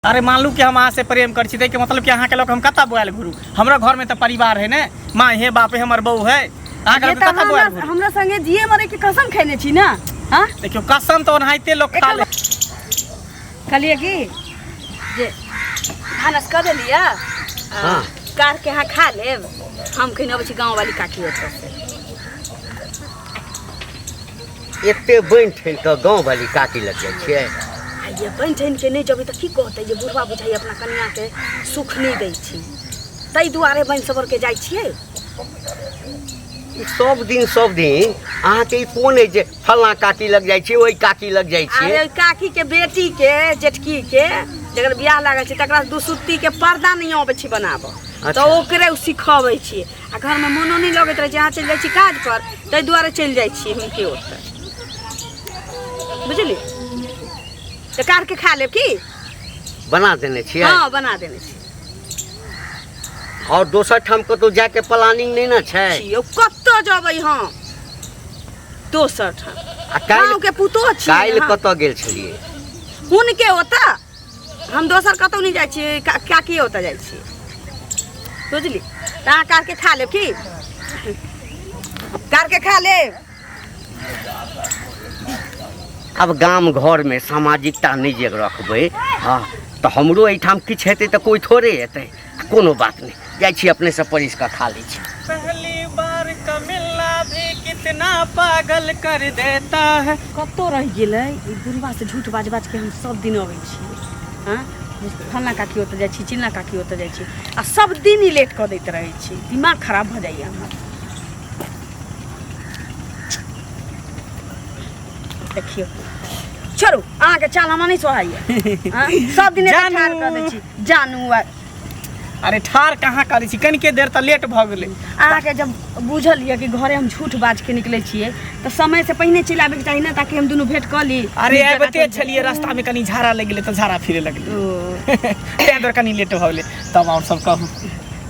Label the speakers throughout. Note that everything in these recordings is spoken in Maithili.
Speaker 1: अरे मानलू कि हम अहाँ से प्रेम करै छी, ताहिके मतलब कि अहाँके लऽ कऽ हम कतऽ बौआयल घुरू? हमरा घरमे तऽ परिवार है ने, माँ है, बाप है, हमर बहू है। अहाँके लऽ
Speaker 2: ये
Speaker 1: कऽ
Speaker 2: तऽ
Speaker 1: कतऽ बौआयल
Speaker 2: हमरा
Speaker 1: घुरू?
Speaker 2: हमरा संगे जिए मरे के कसम खेने छी ना। हाँ,
Speaker 1: देखियौ, कसम तऽ ओनाहिते लोक खा ले।
Speaker 2: कहलिए कि जे भानस कऽ देलियै।
Speaker 3: हाँ।
Speaker 2: कार के अहाँ खा लेब, हम कहीं अबै छी गाँव वाली काकी ओतऽ से।
Speaker 3: एते बनि ठनि कऽ गाँववाली काकी लग जाइ छियै?
Speaker 2: आ ये बनि ठनि के नहि जेबै तऽ की कहतै जे बुढ़वा बुझाइ अपना कनियाके सुख नहि दै छै, ताहि दुआरे बनि सबर के जाइ छियै।
Speaker 3: ई सब दिन सब दिन अहाँके ई कोन अइ जे फल्लाँ काकी लग जाइ छियै, ओहि काकी लग जाइ छियै?
Speaker 2: अरे ओहि काकी के बेटी के, जेठकी के, जकर बियाह लागल छै, तकरा दुसुत्ती के पर्दा नहि अबै छै बनाबऽ। तऽ ओकरे ओ सिखबै छियै। आ घरमे मोनो नहि लगैत रहै छै, अहाँ चलि जाइ छी काज पर, ताहि दुआरे चलि जाइ छी हुनके ओतऽ, बुझलियै? तऽ कारके खा लेब की?
Speaker 3: बना देने छियै?
Speaker 2: हँ, बना देने छी।
Speaker 3: और दोसर ठाम कतौ जायके प्लानिंग नहि ने छै?
Speaker 2: छियौ, कतऽ जेबै हम दोसर ठाम?
Speaker 3: आ काल्हि
Speaker 2: गाँवके पुतोह छी।
Speaker 3: काल्हि
Speaker 2: अहाँ।
Speaker 3: कतऽ गेल छलियै?
Speaker 2: हुनके ओतऽ। हम दोसर कतहु नहि जाइ छियै, काकी ओतऽ जाइ छियै, बुझली? तऽ अहाँ कारके खा लेब की? कारके खा लेब।
Speaker 3: आब गाम घरमे सामाजिकता नहि जे रखबै, हँ, तऽ हमरो एहिठाम किछु हेतै तऽ कोइ थोड़े एतै। कोनो बात नहि, जाइ छी अपनेसँ परसि कऽ खा लै छी।
Speaker 1: पहली बार का मिलना भी कितना पागल कर देता है।
Speaker 2: कतऽ रहि गेलै ई बुढ़वा से झूठ बाज बाज के? हम सब दिन अबै छियै, हँ, फल्लाँ काकी ओतऽ जाइ छी, चिल्लाँ काकी ओतऽ जाइ छी, आ सब दिन ई लेट कऽ दैत रहै छी। दिमाग खराब भऽ जाइए हमर। देखियौ, छोड़ू, अहाँके चाल हमरा नहि सोहाइए। हँ? सब दिन एते ठाढ़ कऽ दै छी जानू आ
Speaker 1: अरे ठार कहाँ करै छी, कनिके देर तऽ लेट भऽ गेलै।
Speaker 2: अहाँके जब बुझल यऽ कि घरे हम झूठ बाज के निकलै छियै, तऽ समय से पहिने चलि आबैके चाही ने, ताकि हम दुनू भेंट कऽ ली।
Speaker 1: अरे
Speaker 2: नीक जकाँ
Speaker 1: आबिते
Speaker 2: चलि
Speaker 1: छलियै, रास्तामे कनि झाड़ा लागि गेलै तऽ झाड़ा फिरे लगलै।
Speaker 2: ओ
Speaker 1: तेँ दुआरे कनि लेट भऽ गेलै। तब आओर सब कहू।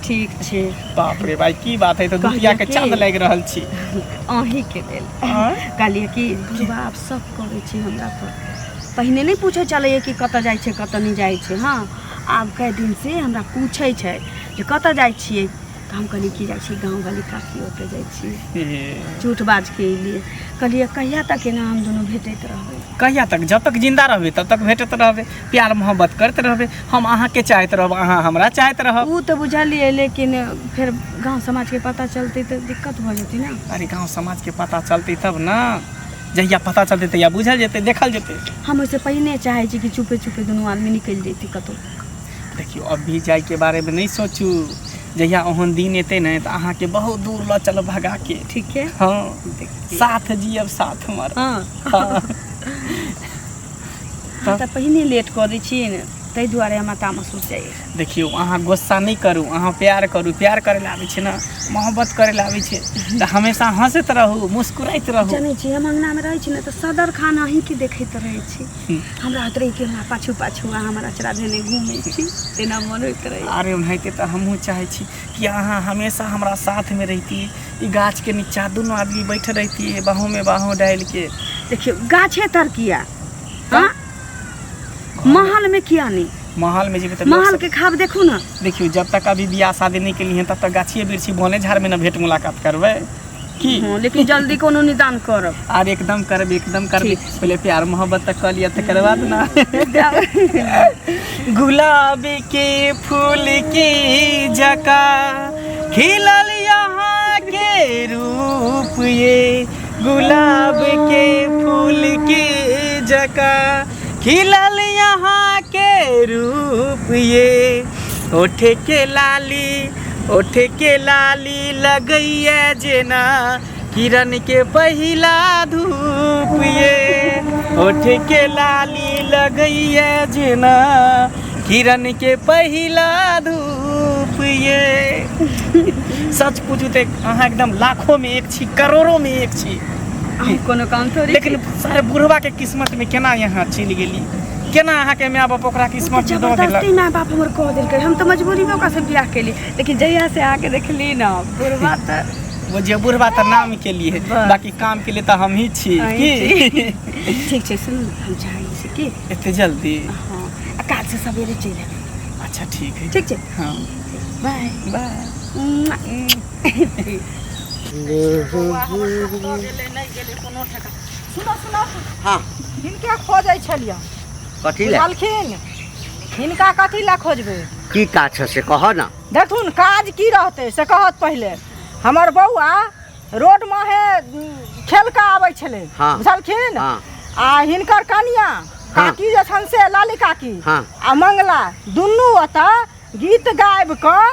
Speaker 2: ठीक छै।
Speaker 1: बाप रे भाई, की बात है, तऽ दुतिया के
Speaker 2: कहलियै
Speaker 1: चाँद
Speaker 2: की?
Speaker 1: लागि रहल छी।
Speaker 2: अहीँके लेल।
Speaker 1: आँय?
Speaker 2: कहलियै कि बुढ़बा आब शक करै छै हमरा पर। पहिने नहि पूछै छलैए कि कतऽ जाइ छै, कतऽ नहि जाइ छै। हँ, आब कए दिनसँ हमरा पूछै छै जे कतऽ जाइ छियै, तऽ हम कहलियै कि जाइ छी गाँववाली काकी ओतऽ जाइ छी।
Speaker 1: हे,
Speaker 2: झूठ बाजके एलियै। कहलियै कहिया तक एना हम दुनू भेटैत रहबै?
Speaker 1: कहिया तक? जब तक जिंदा रहबै तब तक भेटैत रहबै, प्यार मोहब्बत करैत रहबै। हम अहाँके चाहैत रहब, अहाँ हमरा चाहैत रहब।
Speaker 2: ओ तऽ बुझलियै, लेकिन फेर गाँव समाजके पता चलतै तऽ दिक्कत भऽ जेतै ने।
Speaker 1: अरे गाँव समाजके पता चलतै तब ने, जहिया पता चलतै तहिया बुझल जेतै, देखल जेतै।
Speaker 2: हम ओहिसँ पहिने चाहै छी कि चुपे चुपे दुनू आदमी निकलि जैती कतहु।
Speaker 1: देखियौ, अभी जाइके बारेमे नहि सोचू। जहिया ओहन दिन एतै ने तऽ अहाँके बहुत दूर लऽ चलब भगाके।
Speaker 2: ठीक है।
Speaker 1: हँ, साथ जियब, साथ मरब।
Speaker 2: हँ।
Speaker 1: हँ।
Speaker 2: तऽ पहिने लेट कऽ दै छियै ने, ताहि दुआरे हमरा तामस उठि जाइए।
Speaker 1: देखियौ, अहाँ गुस्सा नहि करू, अहाँ प्यार करू। प्यार करै लए आबै छै ने, मोहब्बत करै लए आबै छै, तऽ हमेशा हँसैत रहू, मुस्कुराइत रहू।
Speaker 2: जनै छी, हम अङ्गनामे रहै छी ने तऽ सदर खान अहीँके देखैत रहै छी। हमरा होइत रहै कि हमरा पाछू पाछू अहाँ हमर अचरा धेने घूमै छी, तेना मन होइत रहै।
Speaker 1: अरे ओनाहिते तऽ हमहूँ चाहै छी कि अहाँ हमेशा हमरा साथमे रहिती, ई गाछके नीचा दुनू आदमी बैठ रहिती, बाहोमे बाहो डालिके।
Speaker 2: देखियौ, गाछे तर किया? हाँ, महल में किया नहीं?
Speaker 1: महल में जेबै तऽ
Speaker 2: महल के खाब देखू ना।
Speaker 1: देखियौ, जब तक अभी बियाह शादी नहि केलियै तब तक गाछिए वृक्षी बने झाड़मे ने भेंट मुलाकात करबै की?
Speaker 2: हाँ, लेकिन जल्दी कोनो निदान करब।
Speaker 1: आर एकदम करबै, एकदम करबै। पहिले प्यार मोहब्बत तक कऽ लिअ, तकर बाद ना। गुलाब के फूल के जका खिलल यहाँ के रूप ये, गुलाब के फूल के जका खिलल यहाँ के रूप ये, ओठे के लाली, ओठे के लाली लगैया जेना किरण के पहिला धूप ये, ओठ के लाली लगैया जेना किरण के पहिला धूप ये। सच पूछू तऽ अहाँ एकदम लाखों में एक छी, करोड़ों में एक छी।
Speaker 2: हम कोनो काम थोड़ी।
Speaker 1: लेकिन सारे बुढ़वा के किस्मत में केना यहाँ चलि गेली? केना अहाँके माय बाप ओकरा किस्मत में दऽ देलक?
Speaker 2: जबरदस्ती माय बाप हमर कह देलकै। हम तऽ मजबूरी में ओकरा से बियाह केली, लेकिन जहिया से आके देखली ना बुढ़वा तऽ
Speaker 1: वो जे बुढ़वा तऽ नाम के लिए है,
Speaker 2: बस।
Speaker 1: बाकी काम के लिए तऽ हम ही छी।
Speaker 2: अहीं
Speaker 1: की
Speaker 2: ठीक छै, सुनू ने, हम चाहै छी कि
Speaker 1: एते जल्दी?
Speaker 2: हँ, आ काज काल्हिसँ सवेरे चलि एबै।
Speaker 1: अच्छा ठीक है।
Speaker 2: ठीक छै।
Speaker 1: हाँ।
Speaker 2: बाय।
Speaker 1: बाय।
Speaker 4: सुनो सुनो।
Speaker 3: हाँ।
Speaker 4: हिनके खोजै छलियै।
Speaker 3: कथी लए?
Speaker 4: बुझलखिन, हिनका कथी लए खोजबै?
Speaker 3: की काज छ से कह न।
Speaker 4: देखथुन काज की रहतै से कहत पहिले। हमर बौआ रोड माहे खेल कऽ आबै छलै।
Speaker 3: हाँ।
Speaker 4: बुझलखिन?
Speaker 3: हाँ।
Speaker 4: आ हिनकर कनिया काकी जे छनि से लाली काकी
Speaker 3: हाँ।
Speaker 4: आ मंगला दुनू ओतऽ गीत गाबि कऽ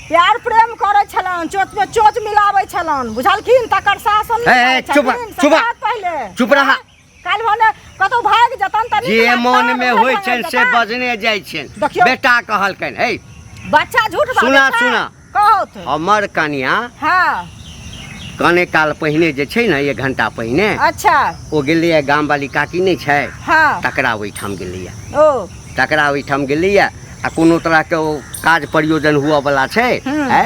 Speaker 4: प्यार प्रेम करै छलनि, चोच में चोच मिलाबै छलनि, बुझलखिन? तकर शासन नहि
Speaker 3: हे, हे,
Speaker 4: करै
Speaker 3: चुप,
Speaker 4: छथिन, से
Speaker 3: चुप।
Speaker 4: कहत पहिले।
Speaker 3: चुप रहा।
Speaker 4: काल्हि भने कतौ भागि जेतनि तऽ नीक
Speaker 3: जे
Speaker 4: लगतनि,
Speaker 3: मन में
Speaker 4: उएह
Speaker 3: होइ
Speaker 4: भागि
Speaker 3: छनि से
Speaker 4: जेतनि।
Speaker 3: बजने जाइ छनि।
Speaker 4: देखियौ।
Speaker 3: बेटा कहलकनि, हे
Speaker 4: बच्चा झूठ बाजै
Speaker 3: सुना,
Speaker 4: छै।
Speaker 3: सुना।
Speaker 4: कहौथ।
Speaker 3: हमर कनिया
Speaker 4: हाँ।
Speaker 3: कने काल पहिने जे छै ने, 1 घंटा पहिने।
Speaker 4: अच्छा।
Speaker 3: ओ गेलैया गाम वाली काकी नहि छै?
Speaker 4: हाँ।
Speaker 3: तकरा ओहिठाम गेलैया।
Speaker 4: ओ।
Speaker 3: तकरा ओहिठाम गेलैया आ कोनो तरहके ओ काज प्रयोजन हुअ वाला छै,
Speaker 4: हम्म।
Speaker 3: है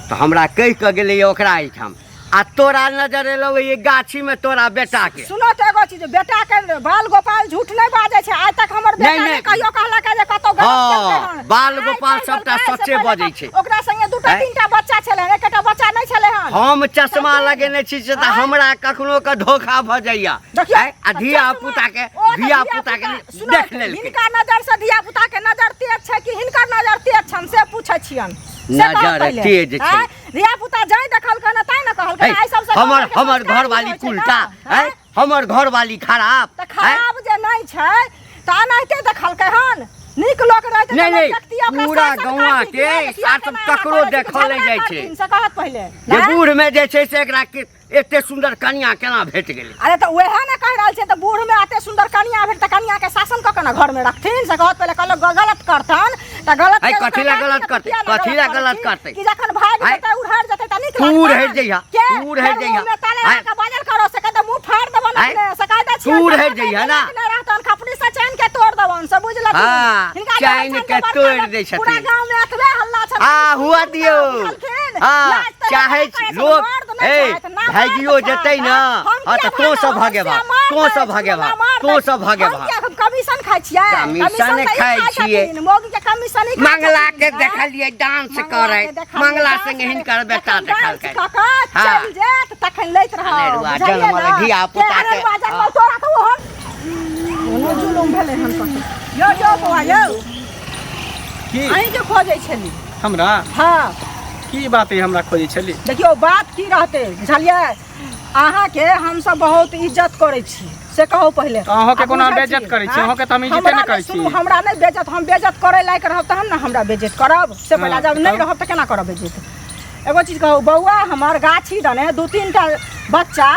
Speaker 3: तऽ हमरा कहि कऽ गेलैया ओकरा एहिठाम, आ तोरा नजर एलौ ई गाछी में तोरा बेटा के।
Speaker 4: सुनो तऽ एगो चीज, बेटा के बाल गोपाल झूठ नहि बाजै छै। आइ तक हमर बेटा
Speaker 3: नहि,
Speaker 4: नहि
Speaker 3: नहि।
Speaker 4: कहियो कहलक जे कतौ गलत
Speaker 3: हाँ,
Speaker 4: केलकै हन।
Speaker 3: बाल
Speaker 4: आइ
Speaker 3: गोपाल
Speaker 4: काल्हि
Speaker 3: सबटा
Speaker 4: काल्हि से
Speaker 3: सच्चे
Speaker 4: पहिले
Speaker 3: बजै
Speaker 4: तऽ
Speaker 3: छै।
Speaker 4: ओकरा संगे 2टा
Speaker 3: हैं?
Speaker 4: 3टा बच्चा छलै हन, एकटा बच्चा नहि छलै हन।
Speaker 3: हम चश्मा
Speaker 4: सच्चे।
Speaker 3: लगेने छी से तऽ
Speaker 4: आँय?
Speaker 3: हमरा कखनो के धोखा भऽ जाइया।
Speaker 4: देखियौ,
Speaker 3: आँय? आ
Speaker 4: तऽ
Speaker 3: धिया
Speaker 4: चश्मा-
Speaker 3: पुता के,
Speaker 4: ओ तऽ
Speaker 3: धिया पुता के
Speaker 4: सुनो,
Speaker 3: देख लेलकै।
Speaker 4: हिनका नजर से धिया पुता के नजर तेज छै कि हिनकर नजर तेज छनि से पूछै छियनि। से कहू
Speaker 3: नजर
Speaker 4: पहिले।
Speaker 3: तेज छै।
Speaker 4: आँय? धिया पुता जाय देखलकै ने ताहि ने कहलकै।
Speaker 3: है,
Speaker 4: आइ सबसँ
Speaker 3: हमर
Speaker 4: गाँव घरके
Speaker 3: हमर
Speaker 4: संस्कार
Speaker 3: घरवाली
Speaker 4: होइ छै
Speaker 3: कुलटा
Speaker 4: ने,
Speaker 3: है,
Speaker 4: आँय?
Speaker 3: हमर घरवाली खराब
Speaker 4: तऽ
Speaker 3: है?
Speaker 4: खराब जे नहि छै तऽ एनाहिते देखलकै हन। नीक लोक रहतै
Speaker 3: नहि,
Speaker 4: तऽ
Speaker 3: नहि,
Speaker 4: लोक देखतियै ओकरा
Speaker 3: पूरा
Speaker 4: शासन
Speaker 3: गौआँ
Speaker 4: करथिन,
Speaker 3: के
Speaker 4: किया
Speaker 3: साथ
Speaker 4: केना
Speaker 3: ककरो
Speaker 4: अहाँ करै छी,
Speaker 3: देखल नहि
Speaker 4: झगड़ा
Speaker 3: जाइ छै।
Speaker 4: करथिन, से कहत पहिले।
Speaker 3: जे
Speaker 4: नहि?
Speaker 3: बूढ़ में जे छै से एकरा के एते सुंदर कनिया केना भेट गेलै?
Speaker 4: अरे तऽ वएह ने कहि रहल छै, तऽ बूढ़ में एते सुंदर कनिया भेट तऽ कनिया के शासन कऽ के ने घर में रखथिन, से कहत पहिले। कहलक गलत करतन तऽ गलत
Speaker 3: है,
Speaker 4: के
Speaker 3: कथी ला
Speaker 4: ओकरा
Speaker 3: गलत
Speaker 4: काटि
Speaker 3: करतै?
Speaker 4: किया ने
Speaker 3: कथी ला गलत
Speaker 4: करथिन?
Speaker 3: करतै?
Speaker 4: कि जखन भागि
Speaker 3: है?
Speaker 4: जेतै, उड़हर जेतै तऽ नीक
Speaker 3: तू
Speaker 4: लगतै?
Speaker 3: उड़हरि जइहा,
Speaker 4: के?
Speaker 3: तू उड़हरि
Speaker 4: फेर
Speaker 3: जइहा।
Speaker 4: मुँह में ताले
Speaker 3: है?
Speaker 4: लगा के बाजल करो, से कहतै मुँह फाड़ि देबन
Speaker 3: है?
Speaker 4: अपने, से कहै दै
Speaker 3: तू
Speaker 4: छियनि,
Speaker 3: उड़हरि
Speaker 4: जखन
Speaker 3: जइहा ना?
Speaker 4: नहि रहतन, खपड़ी से चैन के तोड़ देबन, से बुझलथिन।
Speaker 3: हाँ,
Speaker 4: हिनका
Speaker 3: चैन
Speaker 4: जखन
Speaker 3: के
Speaker 4: बड़का
Speaker 3: तोड़ि
Speaker 4: लोक
Speaker 3: दै छथिन।
Speaker 4: पूरा गाँव में एतबे हल्ला छथिन।
Speaker 3: हाँ, हुआ दियौ।
Speaker 4: बुझलखिन?
Speaker 3: हाँ,
Speaker 4: लाज तऽ
Speaker 3: चाहै
Speaker 4: लगबे करै छै,
Speaker 3: लोक,
Speaker 4: मर्द नहि
Speaker 3: ए,
Speaker 4: छथि, ना मर्द
Speaker 3: भागियो
Speaker 4: छथि,
Speaker 3: जेतै ना,
Speaker 4: हम
Speaker 3: हाँ,
Speaker 4: किया
Speaker 3: तऽ तों सब
Speaker 4: भागब?
Speaker 3: भागेबा,
Speaker 4: हम से
Speaker 3: तों
Speaker 4: मार
Speaker 3: सब
Speaker 4: दै
Speaker 3: भागेबा,
Speaker 4: छी, मार
Speaker 3: तों
Speaker 4: दै
Speaker 3: सब
Speaker 4: छी।
Speaker 3: भागेबा।
Speaker 4: हम किया, हम कमीशन खाइ छियै?
Speaker 3: कमीशन
Speaker 4: तऽ ई
Speaker 3: खाइ छियै।
Speaker 4: छथिन, मौगी के कमीशन ई खाइ
Speaker 3: मंगला
Speaker 4: छथिन,
Speaker 3: के
Speaker 4: हाँ?
Speaker 3: देखलियै डांस
Speaker 4: मंगला के
Speaker 3: करैत,
Speaker 4: देखलियै
Speaker 3: मंगला
Speaker 4: डांस
Speaker 3: संगे
Speaker 4: करैत।
Speaker 3: हिनकर बेटा
Speaker 4: जखन डांस
Speaker 3: देखलकै।
Speaker 4: कऽ कऽ
Speaker 3: हाँ।
Speaker 4: चलि जायत तखन लैत रहब,
Speaker 3: अनेरुआ
Speaker 4: बुझलियै
Speaker 3: जनमल
Speaker 4: ने?
Speaker 3: धिया पुता
Speaker 4: के
Speaker 3: के,
Speaker 4: अनेरुआ जनमल
Speaker 3: हाँ।
Speaker 4: तोरा तऽ ओहन कोनो जुलुम भेलै हन कतौ। यौ यौ बौआ यौ,
Speaker 1: की?
Speaker 4: अहीँके खोजै छली।
Speaker 1: हमरा?
Speaker 4: हाँ।
Speaker 1: की बात है हमरा खोजै छली?
Speaker 4: देखियौ बात की रहतै बुझलियै, अहाँके हमसब बहुत इज्जत करै छी से कहू पहिले।
Speaker 1: तऽ अहाँके
Speaker 4: आ
Speaker 1: कोनो हम
Speaker 4: बुझै
Speaker 1: बेइज्जत
Speaker 4: छी,
Speaker 1: करै छी?
Speaker 4: आँय?
Speaker 1: अहाँके तऽ हम इज्जते
Speaker 4: हमरा
Speaker 1: नहि करै छी।
Speaker 4: सुनू, हमरा नहि बेइज्जत, हम बेइज्जत करै लायक रहब तहन ने हमरा बेइज्जत करब, से पहिले।
Speaker 1: हाँ,
Speaker 4: जब नहि
Speaker 1: तब?
Speaker 4: रहब तऽ केना करब बेइज्जत? एगो चीज कहू बौआ, हमर गाछी दने 2-3 टा बच्चा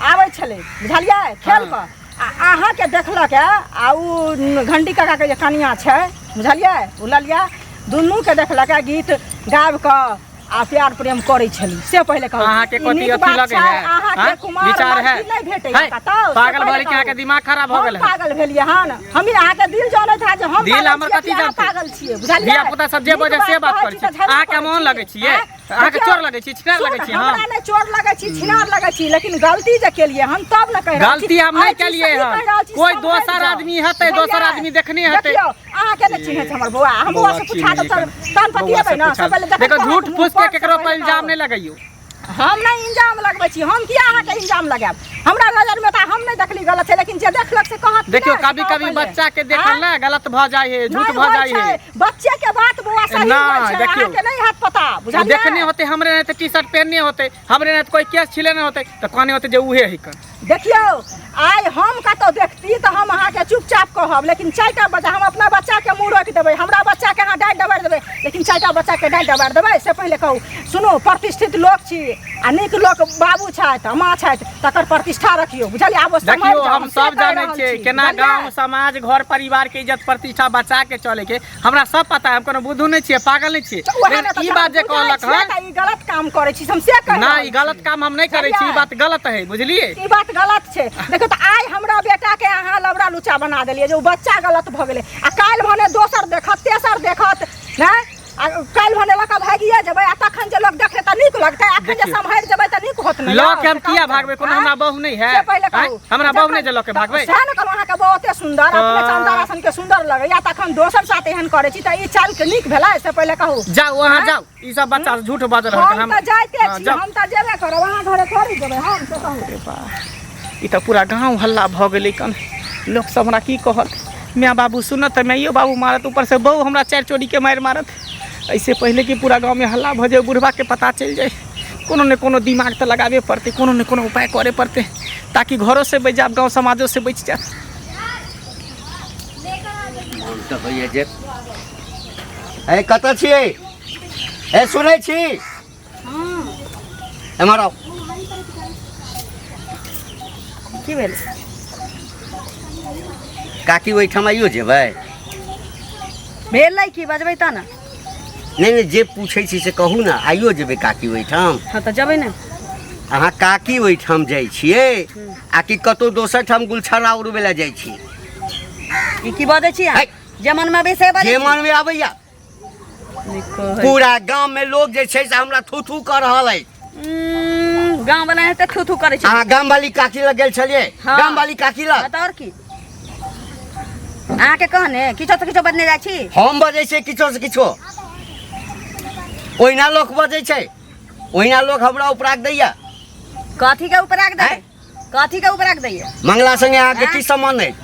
Speaker 4: आबै छलै बुझलियै, खेल कऽ, आ अहाँके देखलक आ उ घंटी काकाके जे कनिया छै बुझलियै, उ ललिया, दुनूके देखलक गीत गाबि कऽ आ प्यार प्रेम करै छली, से पहिले कहू।
Speaker 1: अहाँके
Speaker 4: ई
Speaker 1: कथी
Speaker 4: नीक
Speaker 1: अथी
Speaker 4: बात
Speaker 1: लगै
Speaker 4: छै?
Speaker 1: है?
Speaker 4: अहाँके
Speaker 1: हाँ?
Speaker 4: कुमार
Speaker 1: विचार है?
Speaker 4: लड़की नहि भेटैया
Speaker 1: है?
Speaker 4: कतौ, से
Speaker 1: पागल
Speaker 4: पहिले
Speaker 1: भऽ गेल, अहाँके
Speaker 4: कहू।
Speaker 1: दिमाग खराब भऽ
Speaker 4: हम
Speaker 1: गेल है।
Speaker 4: पागल भेलियै हन? हम अहाँके दिल जानैत है जे हम
Speaker 1: दिल
Speaker 4: पागल
Speaker 1: हमर
Speaker 4: छियै
Speaker 1: कथी
Speaker 4: कि अहाँ
Speaker 1: जानतै?
Speaker 4: पागल छियै, बुझलियै?
Speaker 1: धिया पुता सब जे
Speaker 4: नीक
Speaker 1: बजै से बात
Speaker 4: कहै
Speaker 1: करै
Speaker 4: छी
Speaker 1: छी।
Speaker 4: तऽ झगड़ा
Speaker 1: अहाँके
Speaker 4: करै
Speaker 1: मोन
Speaker 4: छी।
Speaker 1: लगै छियै?
Speaker 4: आँय?
Speaker 1: अहाँके
Speaker 4: देखियौ,
Speaker 1: चोर लगै छी, छिनार
Speaker 4: सुन,
Speaker 1: लगै छी
Speaker 4: हमरा
Speaker 1: हम?
Speaker 4: नहि चोर लगै छी, छिनार लगै छी, लेकिन गलती जे केलियै हम तब ने कहि रहल छी।
Speaker 1: गलती हम नहि
Speaker 4: आइ चीज
Speaker 1: केलियै
Speaker 4: सही
Speaker 1: हन।
Speaker 4: कहि रहल छी,
Speaker 1: कोइ
Speaker 4: समझि
Speaker 1: दोसर
Speaker 4: जाउ।
Speaker 1: आदमी हेतै, दोसर
Speaker 4: बुझलियै?
Speaker 1: आदमी देखने हेतै।
Speaker 4: देखियौ, अहाँके नहि चिन्है छै हमर बौआ, हम बौआ से पूछा देब तहन तहन
Speaker 1: बौआ से
Speaker 4: पतिएबै ने।
Speaker 1: पूछा
Speaker 4: से पहिले देखै
Speaker 1: देखो,
Speaker 4: कहत
Speaker 1: झूठ
Speaker 4: मुँह
Speaker 1: फूस के
Speaker 4: पर से
Speaker 1: केकरो पर
Speaker 4: पहिले
Speaker 1: इल्जाम
Speaker 4: कहू।
Speaker 1: नहि लगैयौ।
Speaker 4: हम नहि इल्जाम लगबै छी, हम किया अहाँके इल्जाम लगायब? हमरा नजरमे तऽ हम नहि देखली गलत छै, लेकिन जे देखलक से कहत कि
Speaker 1: देखियौ,
Speaker 4: नहि, से
Speaker 1: कभी
Speaker 4: कहू
Speaker 1: कभी
Speaker 4: पहिले।
Speaker 1: बच्चा के देखल
Speaker 4: आँय?
Speaker 1: ने गलत भऽ जाइ है, झूठ
Speaker 4: नहि
Speaker 1: भऽ
Speaker 4: होइ
Speaker 1: जाइ है।
Speaker 4: छै। बच्चे के बात बौआ सही
Speaker 1: ना,
Speaker 4: होइ छै,
Speaker 1: देखियौ।
Speaker 4: अहाँके नहि हैत पता,
Speaker 1: ओ
Speaker 4: बुझलियै?
Speaker 1: देखने होते हमरे नहि तऽ टी शर्ट पहनने होते, हमरे नहि तऽ कोई केस छिले नहि होते, तऽ कहने होते जे उहे है कन।
Speaker 4: देखियौ, आइ हम कतौ देखती तऽ हम अहाँके चुपचाप कहब, लेकिन 4टा बच्चा, हम अपना बच्चाके मुँह रोकि देबै, हमरा बच्चाके अहाँ डाँटि दबारि देबै, लेकिन 4टा बच्चाके डाँटि दबारि देबै से पहिले कहू। सुनू, प्रतिष्ठित लोक छी आ नीक लोक बाबू छथि आ माँ छथि, तकर प्रतिष्ठा रखियौ, बुझलियै? आब ओ सम्हारि
Speaker 1: देखियौ,
Speaker 4: जाउ,
Speaker 1: हम
Speaker 4: हम से
Speaker 1: सब
Speaker 4: कहि
Speaker 1: जानै
Speaker 4: रहल
Speaker 1: छियै
Speaker 4: छी,
Speaker 1: केना
Speaker 4: बुझलियै?
Speaker 1: गाँव समाज घर परिवार के इज्जत प्रतिष्ठा बचा के चले के, हमरा सब पता है। हम कोनो बुद्धू नहि छियै, पागल नहि छियै।
Speaker 4: तऽ उएह ने
Speaker 1: लेकिन
Speaker 4: तऽ
Speaker 1: ई बात जे
Speaker 4: बुझै
Speaker 1: कहलक
Speaker 4: छियै
Speaker 1: हन
Speaker 4: तऽ ई गलत काम करै छी, हम से कहि
Speaker 1: ना,
Speaker 4: रहल
Speaker 1: ई गलत
Speaker 4: छी।
Speaker 1: काम हम नहि करै छी, ई
Speaker 4: बुझलियै?
Speaker 1: बात गलत है, बुझलियै?
Speaker 4: ई बात गलत छै। देखियौ तऽ आइ हमरा बेटा के अहाँ लबड़ा लुचा बना देलियै जे ओ बच्चा गलत भऽ गेलै, आ काल्हि भने दोसर देखत, तेसर देखत, नहि आ काल्हि भने लऽ कऽ भागिए जेबै, आ तखन जे लोक देखतै तऽ नीक लगतै? अखन जे
Speaker 1: देखियौ।
Speaker 4: सम्हारि जेबै तऽ नीक होत में
Speaker 1: लऽ के हम किया भागबै? कोनो हमरा बहु नहीं है?
Speaker 4: से पहिले
Speaker 1: आँय?
Speaker 4: कहू।
Speaker 1: हमरा बहु नहीं जे लऽ के भागबै।
Speaker 4: सएह ने कहलहुँ, अहाँके बहु ओते सुन्दर, अपने चंदा सन के सुन्दर लगैया, तखन दोसर साथ एहन करै छी तऽ ई चाल के नीक भेलै? से पहिले कहू।
Speaker 1: जाउ अहाँ, जाउ। ई सब बच्चा झूठ बाजल रहत।
Speaker 4: हम तऽ जाइते
Speaker 1: हाँ,
Speaker 4: छी।
Speaker 1: जाउ।
Speaker 4: हम तऽ जेबे करब, अहाँ घरे थोड़ी जेबै हम, से कहू।
Speaker 1: अरे बा, ई तऽ पूरा गाँव हल्ला भऽ गेलै कन। लोक सब हमरा की कहत? माय बाबू सुनत तऽ माइयो बाबू मारत, ऊपर से बहु हमरा चारि चोरी के मारि मारत। ऐसे पहिले कि पूरा गाँव में हल्ला भऽ जाय, बुढ़वा के पता चलि जाय, कोनो ने कोनो दिमाग तऽ लगाबे पड़तै, कोनो ने कोनो उपाय करे पड़तै, ताकि घरो से बचि जायब, गाँव समाजो से बचि जायब।
Speaker 3: मोन तऽ होइए जे ए कतऽ छियै? ए सुनै छी? एम्हर आउ।
Speaker 2: की भेल?
Speaker 3: काकी ओहिठाम आइयो जेबै?
Speaker 2: भेलै की? बजबै तऽ ने।
Speaker 3: नहि नहि, जे पूछै छी से कहू ने, आइयो जेबै काकी ओहिठाम?
Speaker 2: हँ तऽ जेबै ने।
Speaker 3: अहाँ काकी ओहिठाम जाइ छियै आ कि कतहु दोसर ठाम गुलछर्रा उड़बै लए जाइ छी?
Speaker 2: ई की बजै छी अहाँ?
Speaker 3: है।
Speaker 2: जे मनमे अबै से बजै
Speaker 3: जे
Speaker 2: छी।
Speaker 3: मनमे आबैया।
Speaker 2: नहि कहै।
Speaker 3: पूरा गाम में लोग जे छै से हमरा थू थू कऽ रहल अछि।
Speaker 2: गाँव वाला हेतै थू थू करै छै।
Speaker 3: अहाँ गाम वाली काकी लग गेल छलियै?
Speaker 2: हाँ।
Speaker 3: गाम वाली काकी लग।
Speaker 2: हँ तऽ आओर की? अहाँके कहने किछो तऽ किछो बजने जाइ छी।
Speaker 3: हम बजै छियै किछो से किछो? ओहिना लोक बजै छै, ओहिना लोक हमरा उपराग दैया।
Speaker 2: कथी के उपराग दै?
Speaker 3: आँय?
Speaker 2: कथी के उपराग दैया?
Speaker 3: मंगला संगे अहाँके
Speaker 2: आँय?
Speaker 3: की संबंध अछि?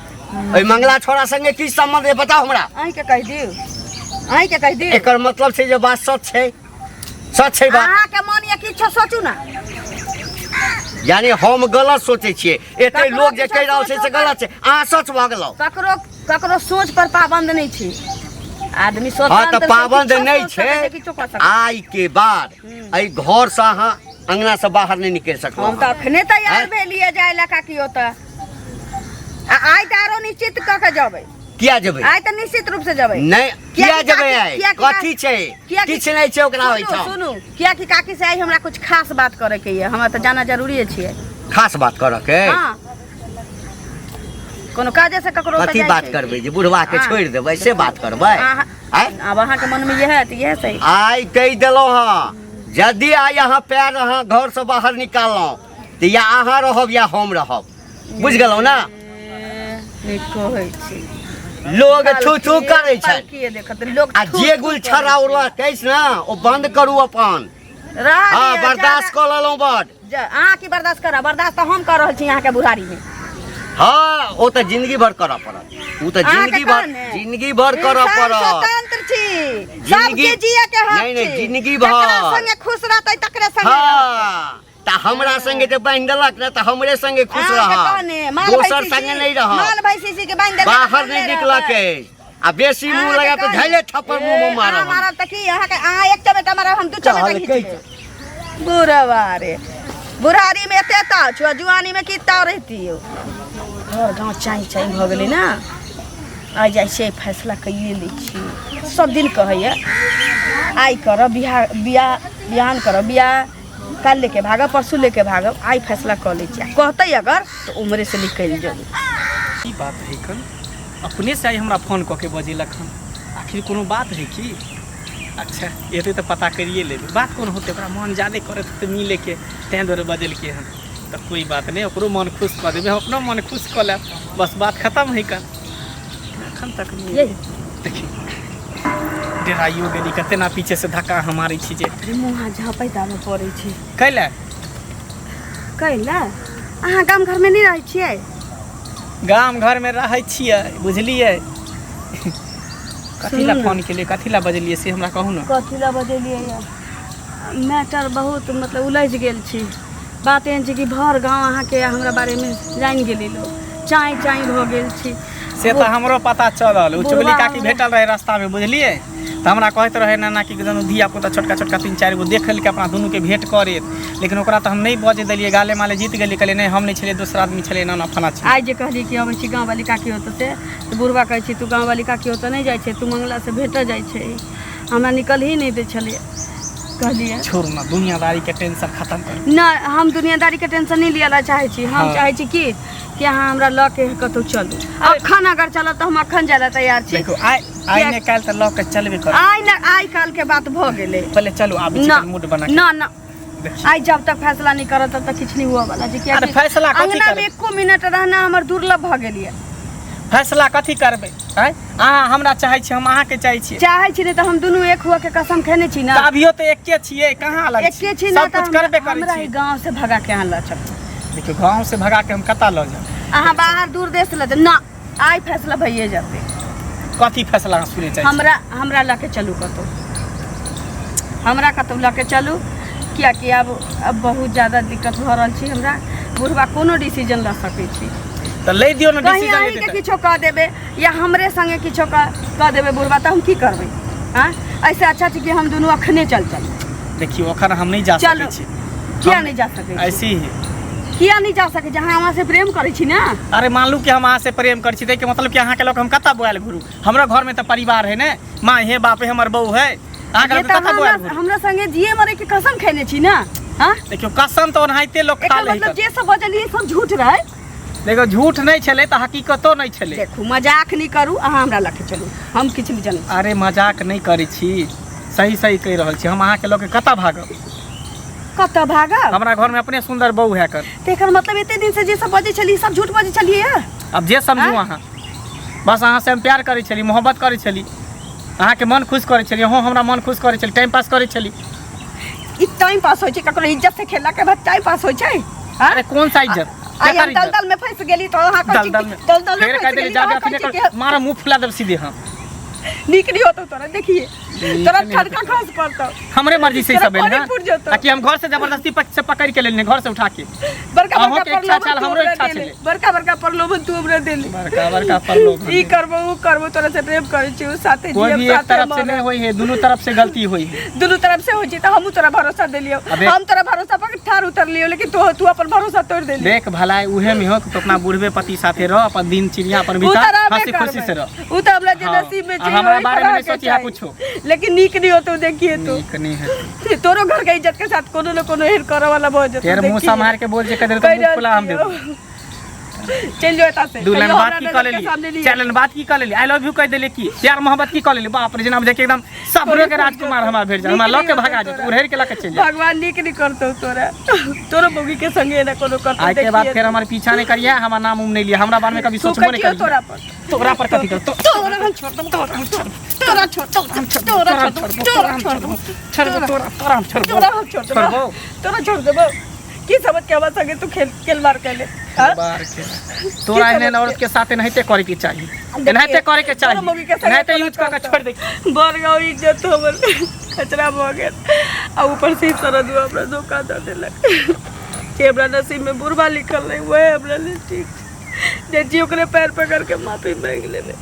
Speaker 3: ओहि मंगला छोड़ा संगे की संबंध अछि, बताउ हमरा।
Speaker 2: अहीँके कहि दियौ, अहीँके कहि दियौ।
Speaker 3: एकर मतलब छै जे बात सच छै, सच छै बात।
Speaker 2: अहाँके मन यऽ किछो सोचू ने।
Speaker 3: यानी हम गलत सोचै छियै? एते
Speaker 2: ककरो
Speaker 3: लोक जे
Speaker 2: किछो
Speaker 3: कहि रहल छै से
Speaker 2: सोचो
Speaker 3: गलत छै, अहाँ सच भऽ गेलहुँ।
Speaker 2: ककरो ककरो सोच पर पाबंद नहि छै आदमी।
Speaker 3: हँ
Speaker 2: स्वतंत्र
Speaker 3: तऽ पाबंद
Speaker 2: किछो
Speaker 3: नहि
Speaker 2: सोच सकै
Speaker 3: छै।
Speaker 2: किछो कऽ सकै।
Speaker 3: आइ के बाद एहि घरसँ अहाँ अंगनासँ बाहर नहि निकलि सकलहुँ।
Speaker 2: हम तऽ अखने तैयार
Speaker 3: आँय?
Speaker 2: भेलियै जाय लए काकी ओतऽ, आ आइ तऽ आरो निश्चित कऽ के जेबै।
Speaker 3: किया जेबै?
Speaker 2: आइ तऽ निश्चित रूप से जेबै।
Speaker 3: नहि, किया
Speaker 2: कि
Speaker 3: जेबै
Speaker 2: काकी-
Speaker 3: आइ?
Speaker 2: किया कि
Speaker 3: कथी छै?
Speaker 2: किया कि-
Speaker 3: किछु नहि छै ओकरा
Speaker 2: सुनू
Speaker 3: ओहिठाम।
Speaker 2: सुनू, कियाकि काकी से आइ हमरा कुछ खास बात करे के ये, हमरा तऽ जाना जरूरी छियै।
Speaker 3: खास बात करऽ के?
Speaker 2: हाँ, कोनो काजे से ककरो ओतऽ
Speaker 3: कथी
Speaker 2: जाइ
Speaker 3: बात
Speaker 2: छै।
Speaker 3: करबै जे बुढ़वा के
Speaker 2: हाँ।
Speaker 3: छोड़ि देबै से बात करबै? आँय?
Speaker 2: आब अहाँके मनमे इएह तऽ इएह सही।
Speaker 3: आइ कहि देलहुँ हँ, यदि आइ अहाँ पैर अहाँ घरसँ बाहर निकाललहुँ तऽ या अहाँ रहब या हम रहब, बुझि गेलहुँ ने?
Speaker 2: नीक कहै छी।
Speaker 3: लोग थू थू करै छै।
Speaker 2: पालकीए देखत लोक।
Speaker 3: आ
Speaker 2: थू
Speaker 3: जे
Speaker 2: थू
Speaker 3: गुलछर्रा
Speaker 2: करै छै।
Speaker 3: उड़लक अछि ने, ओ बंद करू अपन।
Speaker 2: रह
Speaker 3: हँ
Speaker 2: दिअ,
Speaker 3: बर्दाश्त कऽ लेलहुँ बड।
Speaker 2: अहाँ की बर्दाश्त करब? बर्दाश्त तऽ हम कऽ रहल छी अहाँके बुढ़ारीमे।
Speaker 3: हँ, ओ तऽ जिंदगी भर करऽ पड़त, ओ तऽ
Speaker 2: अहाँके
Speaker 3: जिंदगी भर
Speaker 2: कहने।
Speaker 3: जिंदगी भर करऽ
Speaker 2: इंसान
Speaker 3: पड़त।
Speaker 2: स्वतंत्र छी,
Speaker 3: जिंदगी-
Speaker 2: सबके जिए के हक
Speaker 3: नहीं, नहीं,
Speaker 2: छी।
Speaker 3: जिंदगी भर।
Speaker 2: जकरा संगे खुश रहतै तकरे संगे रहतै।
Speaker 3: हँ तऽ हमरा संगे जे बान्हि देलक ने तऽ हमरे संगे खुश
Speaker 2: अहाँके
Speaker 3: रहब,
Speaker 2: कहने, माल
Speaker 3: दोसर
Speaker 2: भैंसी
Speaker 3: संगे
Speaker 2: छी,
Speaker 3: नहि रहब।
Speaker 2: माल भैंसी के बान्हि देलकै तऽ
Speaker 3: बाहर
Speaker 2: बान्हले
Speaker 3: नहि निकलक
Speaker 2: रहबै।
Speaker 3: अछि आ बेसी मुँह
Speaker 2: अहाँके
Speaker 3: लगा तऽ
Speaker 2: कहने।
Speaker 3: झैले थप्पड़ मुँह मे
Speaker 2: ए,
Speaker 3: मारब
Speaker 2: अहाँ
Speaker 3: हम।
Speaker 2: मारब तऽ की? अहाँके अहाँ एक चमेटा मारब, हम दू चमेटा
Speaker 3: कहलकै
Speaker 2: घीच। बुढ़वा रे, बुढ़ारी में एते ताव छौ, जुआनी में की ताव रहती? घर गाँव चाँइ चाँइ भऽ गेलै ने। आइ जाइ छियै, फैसला कैए लै छी। सब दिन कहैए आइ करब बियाह, बियाह बिहान करब बियाह, काल्हि लेके भागब, परसू लेके भागब। आइ फैसला कऽ लै छी आ कहतै अगर तऽ उम्हरेसँ निकलि जेबै।
Speaker 1: की बात है कन? अपने से आइ हमरा फोन कऽ के बजेलक हन, आखिर कोनो बात है की? अच्छा, एतै तऽ पता करिए लेबै बात कोन होतै। ओकरा मन ज्यादे करैत हेतै मिलैके, ताहि दुआरे बजेलकै हन। तऽ कोइ बात नहि, ओकरो मन खुश कऽ देबै, हम अपनो मन खुश कऽ लेब, बस बात खतम है कन। एखन तक नहि
Speaker 2: ये।
Speaker 1: देखी, डेराइयो गेली कते ना, पीछे से धक्का हम मारै छी जे।
Speaker 2: अरे, मुँह हाथ झाँपैत आबऽ पड़ै छै।
Speaker 1: कैले?
Speaker 2: कैला अहाँ गाम घरमे नहि रहै छियै?
Speaker 1: गाम घरमे रहै छियै, बुझलियै? कथी लए
Speaker 2: सुनू ने।
Speaker 1: फोन केलियै, कथी लए बजलियै, से हमरा कहू ने।
Speaker 2: कथी लए बजेलियै? यऽ मैटर बहुत मतलब उलझि गेल छी। बात एहन छै कि भर गाँव अहाँके हमरा बारेमे जानि गेलै लोक, चाँइ चाँइ भऽ गेल छी।
Speaker 1: से तऽ हमरो पता चलल। ओ चुगली
Speaker 2: बुढ़वा
Speaker 1: काकी भेटल रहै रास्तामे, बुझलियै? तऽ हमरा कहैत रहै नाना कि दुनू धिया पुता छोटका छोटका तीन चारि गो देख लेलकै, अपना दुनूके भेंट करैत, लेकिन ओकरा तऽ हम नहि बजै देलियै, गाले माले जीत गेलियै। कहलियै नहि, हम नहि छलियै, दोसर आदमी छलै, एना ओना फलाँ छै।
Speaker 2: आइ जे कहलियै कि अबै छी गाँववाली काकी ओतऽ से, तऽ बुढ़वा कहै छै तू गाँववाली काकी ओतऽ नहि जाइ छै, तू मंगलासँ भेटऽ जाइ छै। हमरा निकल ही नहि दै छलियै। कहलियै
Speaker 1: छोड़ू ने, दुनियादारीके टेंशन खतम करू।
Speaker 2: नहि, हम दुनियादारीके टेंशन नहि लिअ लए चाहै छी। हम
Speaker 1: हाँ।
Speaker 2: चाहै छी कि कि अहाँ हमरा लऽ के कतहु चलू। अखन अगर चलब तऽ हम अखन जाय लए तैयार छी।
Speaker 1: देखू, आइ आइ नहि काल्हि तऽ लऽ के चलबे करब।
Speaker 2: आइ ने आइ काल्हिके बात भऽ गेलै।
Speaker 1: पहिले चलू, आबै छी।
Speaker 2: ना।
Speaker 1: कनि मूड बना के।
Speaker 2: ना ना,
Speaker 1: देखियौ।
Speaker 2: आइ जब तक फैसला नहीं करब तब तक किछु नहीं हुआ वाला छै।
Speaker 1: अरे
Speaker 2: कियाकि
Speaker 1: फैसला कथी
Speaker 2: अंगना में
Speaker 1: करबै?
Speaker 2: एको मिनट रहना हमर दुर्लभ भऽ गेल यऽ।
Speaker 1: फैसला कथी करबै? आँय, अहाँ हमरा चाहै छी, हम अहाँके चाहै छी।
Speaker 2: चाहै छी नहि तऽ हम दुनू एक हुआ के कसम खेने छी ना।
Speaker 1: तऽ अभियो तऽ एके छियै, कहाँ अलग
Speaker 2: एके छी ना।
Speaker 1: सब कुछ करबे करै
Speaker 2: हमरा
Speaker 1: छी।
Speaker 2: ई गाँव से भगा के अहाँ लऽ चलू।
Speaker 1: देखियौ, गाँव से भगा के हम कतऽ लऽ जायब?
Speaker 2: अहाँ बाहर दूर देश लऽ जाउ ना, आइ फैसला भइए जेतै।
Speaker 1: कथी फैसला अहाँ सुनै चाहै छी?
Speaker 2: हमरा हमरा लऽ के चलू कतहु, हमरा कतहु लऽ के चलू, कियाकि आब बहुत ज्यादा दिक्कत भऽ रहल छै हमरा। बुढ़बा कोनो डिसीजन लऽ सकै छी।
Speaker 1: तऽ लै दियौ ने
Speaker 2: कहीं
Speaker 1: डिसीजन।
Speaker 2: अहीँके किछो कऽ देबै या हमरे संगे किछो कऽ देबै बुढ़बा, तऽ हम की करबै? आँय, एहिसँ अच्छा छै कि हम दुनू अखने चल चलू।
Speaker 1: देखियौ, अखन हम नहि जा
Speaker 2: चलू।
Speaker 1: सकै छी।
Speaker 2: किया
Speaker 1: हम
Speaker 2: नहि जा सकै छी?
Speaker 1: ऐसे ही।
Speaker 2: किया नहि जा सकै छी? अहाँ हमरा से प्रेम करै छी ने।
Speaker 1: अरे मानलू कि हम अहाँ से प्रेम करै छी, ताहिके मतलब कि अहाँके लऽ कऽ हम कतऽ बोआयल घुरू? हमरा घरमे तऽ परिवार है ने, माँ है, बाप है, हमर बहू है। अहाँके
Speaker 2: ये
Speaker 1: लऽ कऽ
Speaker 2: तऽ
Speaker 1: कतऽ
Speaker 2: अहाँ
Speaker 1: बोआयल
Speaker 2: हमरा
Speaker 1: घुरू?
Speaker 2: हमरा संगे जिए मरे के कसम खेने छी ने। हाँ,
Speaker 1: देखियौ, कसम तऽ ओनाहिते लोक खा
Speaker 2: एकर
Speaker 1: लै।
Speaker 2: मतलब जे सब बजलियै सब झूठ रहै?
Speaker 1: देखियौ, झूठ नहि छलै तऽ हकीकतो नहि छलै।
Speaker 2: देखू, मजाक नहि करू, अहाँ हमरा लऽ के चलू, हम किछु नहि जनै छी।
Speaker 1: अरे मजाक नहि करै छी, सही सही कहि रहल छी। हम अहाँके लऽ के कतऽ भागब?
Speaker 2: कतऽ भागब?
Speaker 1: हमरा घरमे अपने सुन्दर बहू है कर।
Speaker 2: तऽ एकर मतलब एते दिन से जे सब बजै छलियै सब झूठ बजै छलियै हँ?
Speaker 1: अब जे समझू।
Speaker 2: आँय?
Speaker 1: अहाँ बस, अहाँ से हम प्यार करै छली, मोहब्बत करै छली, अहाँके मन खुश करै छली, अहूँ हमरा मन खुश करै छली, टाइम पास करै छली।
Speaker 2: ई टाइम पास होइ छै? ककरो इज्जत से खेलला के बाद टाइम पास होइ छै? हँ?
Speaker 1: अरे कोन सा इज्जत?
Speaker 2: आइ
Speaker 1: केकर
Speaker 2: हम
Speaker 1: इज्जत?
Speaker 2: दलदल में फंस गेली तऽ अहाँ कहै छी
Speaker 1: दलदल में
Speaker 2: दलदल में
Speaker 1: फेर कहि
Speaker 2: फंस
Speaker 1: देली
Speaker 2: गेली
Speaker 1: जाबे
Speaker 2: तऽ अहाँ
Speaker 1: अथी
Speaker 2: कहै
Speaker 1: नहि
Speaker 2: छी
Speaker 1: कर, मारा मुँह फुला देब सीधे हम।
Speaker 2: कि नीक नहीं होतो तोरा, देखिए तोरा
Speaker 1: नीक नहि
Speaker 2: ठनका खस पड़तौ।
Speaker 1: हमरे मर्जी से ई
Speaker 2: तोरा
Speaker 1: सब भेल
Speaker 2: पानी
Speaker 1: हँ?
Speaker 2: फूट जेतौ।
Speaker 1: ताकि हम घर से जबरदस्ती से पकड़ के लेने, घर से उठा के।
Speaker 2: बड़का
Speaker 1: अहूँ
Speaker 2: बड़का
Speaker 1: के इच्छा
Speaker 2: प्रलोभन
Speaker 1: छल,
Speaker 2: तू
Speaker 1: हमरो
Speaker 2: हमरा
Speaker 1: इच्छा
Speaker 2: देले।
Speaker 1: छलै।
Speaker 2: बड़का बड़का प्रलोभन तू हमरा देली।
Speaker 1: बड़का बड़का प्रलोभन।
Speaker 2: ई करबो, ऊ करबो, तोरा से प्रेम करै छी, ऊ साथे
Speaker 1: कोई
Speaker 2: जियब
Speaker 1: भी एक
Speaker 2: साथे
Speaker 1: तरफ से
Speaker 2: मरब।
Speaker 1: नहीं होई है, दोनों तरफ से गलती होई है।
Speaker 2: दुनू तरफ से होइ छै तऽ हमहूँ तोरा भरोसा देलियौ।
Speaker 1: अबे-
Speaker 2: हम तोरा भरोसा पर ठार उतरलियौ, लेकिन तू तू अपन भरोसा तोड़ देली।
Speaker 1: देख, भलाई उहे में हो कि तू अपना बुढ़वे पति साथे रह, अपन दिन चिड़िया अपन
Speaker 2: ऊ
Speaker 1: बिता,
Speaker 2: तऽ रहबे
Speaker 1: हंसी खुशी से
Speaker 2: करबै।
Speaker 1: रह।
Speaker 2: ऊ तऽ हमरा जे
Speaker 1: हाँ,
Speaker 2: नसीब में
Speaker 1: आ
Speaker 2: छै
Speaker 1: हमरा
Speaker 2: ओही
Speaker 1: बारे में
Speaker 2: तरह
Speaker 1: नहीं
Speaker 2: के
Speaker 1: सोचिहा
Speaker 2: चाही।
Speaker 1: कुछो।
Speaker 2: लेकिन नीक नहीं होतो, देखिए तू।
Speaker 1: नीक नहीं है।
Speaker 2: तोरो घर के इज्जत के साथ कोनो न कोनो एहन करऽ वाला भऽ जेतौ।
Speaker 1: तेर मुंह
Speaker 2: देखिए।
Speaker 1: सम्हार के बोल जे कह दे तो
Speaker 2: कहि
Speaker 1: मुंह खुला हम
Speaker 2: रहल
Speaker 1: देबो।
Speaker 2: छियौ। चलि जो एतऽ से।
Speaker 1: दू लाइन
Speaker 2: कहियो
Speaker 1: बात
Speaker 2: हमरा
Speaker 1: की
Speaker 2: नजर
Speaker 1: कऽ
Speaker 2: के
Speaker 1: लेली?
Speaker 2: सामने नहीं
Speaker 1: चार लाइन बात की कऽ लेली? I love you कह देली की प्यार मोहब्बत की कऽ लेली? बाप रे, जेना बुझाइ कि एकदम सपनो के राजकुमार हमरा भेट जाए, हमरा लऽ के भगा जेतै, उड़ेर के लऽ के चलि जाए।
Speaker 2: भगवान नीक नहीं करतौ तोरा, तोरो मौगी के संगे एना कोनो करतौ।
Speaker 1: आइ के बाद
Speaker 2: देखिए
Speaker 1: फेर हमर पीछा नहीं करिए, हमर नाम उम नहीं लिया, हमरा बारे में कभी
Speaker 2: तू
Speaker 1: सोचबो नहीं
Speaker 2: कहियो
Speaker 1: करिए।
Speaker 2: तोरा पर
Speaker 1: तोरा पर कथी कर?
Speaker 2: तोरा हम छोड़ देबो, तोरा हम छोड़ देबो, तोरा छोड़ देबो, तोरा छोड़ देबो, तोरा छोड़ देबो,
Speaker 1: छोड़बो तोरा, तोरा हम छोड़बो।
Speaker 2: तोरा हम छोड़ देबो।
Speaker 1: छोड़बो।
Speaker 2: तोरा छोड़ देबो। की समझ के हमरा संगे तू खेल खेल मार कैले? हाँ?
Speaker 1: बार के तोरा एहन औरत के साथ एनाहिते करे के चाही, एनाहिते करे के चाही,
Speaker 2: तोरा मौगी के संगे
Speaker 1: एनाहिते
Speaker 2: कोनो
Speaker 1: यूज कऽ के
Speaker 2: करतौ।
Speaker 1: छोड़ दे।
Speaker 2: बड़ गाँव इज्जत हमर कचरा भऽ गेल आ ऊपर से ई सरदुआ हमरा धोखा दऽ देलक। जे हमरा नसीब में बुढ़बा लिखल रहे वह हमरा लेल ठीक छै। जे जी ओकरे पैर पकड़ के माफी मांगि लेबै।